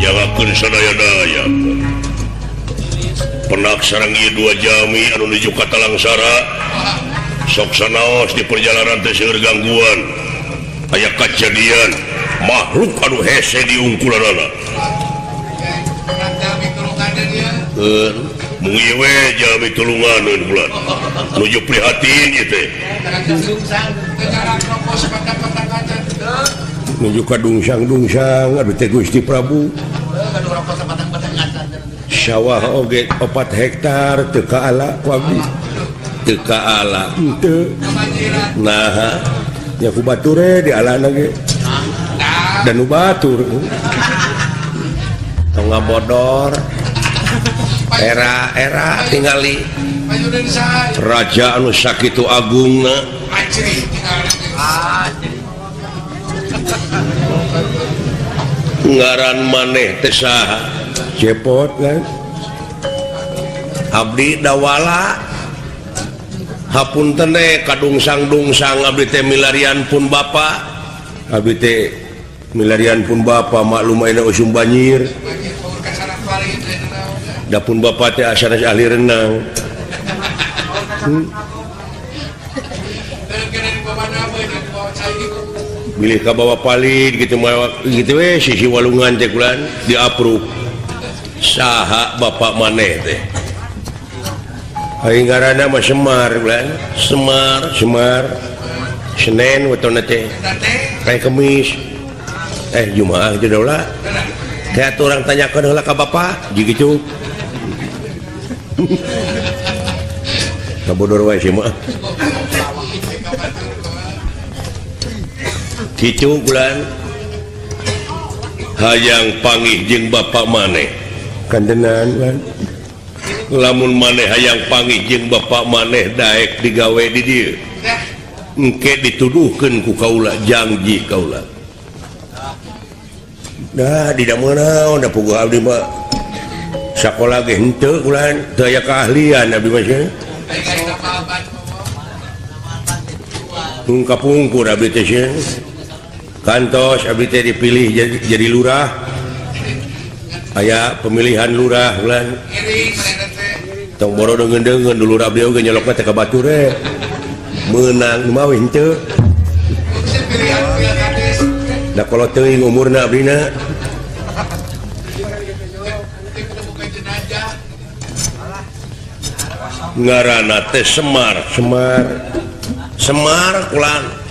Nyangakeun sadaya-daya. Penak sareng ieu dua jami anu nuju ka Talangsara. Sok sanaos di perjalanan teh seueur gangguan. Aya kajadian makhluk anu hese diungkulanana. Mung ieu we jalmi tulunganeun bulan. Nuju prihatin ieu teh. Nuju ka dungsang-dungsang aduh teh Gusti Prabu. Sawah oge 4 hektar teu kaala ku abdi. Teu kaala henteu. Naha nya ku bature dialana ge. Dan nu batur. Tong ngabodor. Era-era tingali raja anu sakitu agungna. Ngaran maneh teh saha? Cepot kan? Abdi Dawala. Hapunten teh kadungsang-dungsang abdi teh milarian pun bapa. Abdi teh milarian pun bapa maklum ayeuna usum banjir. Da pun bapa teh asanas ahli renang. Bilih ka bawa palid gitu gitu we sisi walungan teh kulan diapruk. Saha bapak maneh teh? Aing ngaranna mah Semar kulan. Semar, Semar. Senin wetona teh. Kayak Kemis. Jumaah itu daulah. Teh atuh urang tanyakeun heula ka bapak, ji kitu. Kabodor wae sih mah. Kitu bulan hayang panggih jeung bapak maneh. Kandenan kan. Lamun maneh hayang panggih jeung bapak maneh daek digawe di dieu. Engke dituduhkeun ku kaula janji kaula. Dah tidak meunang da puguh abdi mah. Sakola ge henteu ulan teu aya keahlian abdi mah cenah. Kapungkur abdi teh cenah. Kantos abdi teh dipilih jadi lurah. Aya pemilihan lurah ulan. Tong boro deungeun-deungeun dulur abdi oge nyelokna teh ka batur we. Meunang mah we henteu. Da kolot teuing umurna abdina. Ngaranna teh Semar, Semar. Semar kulan.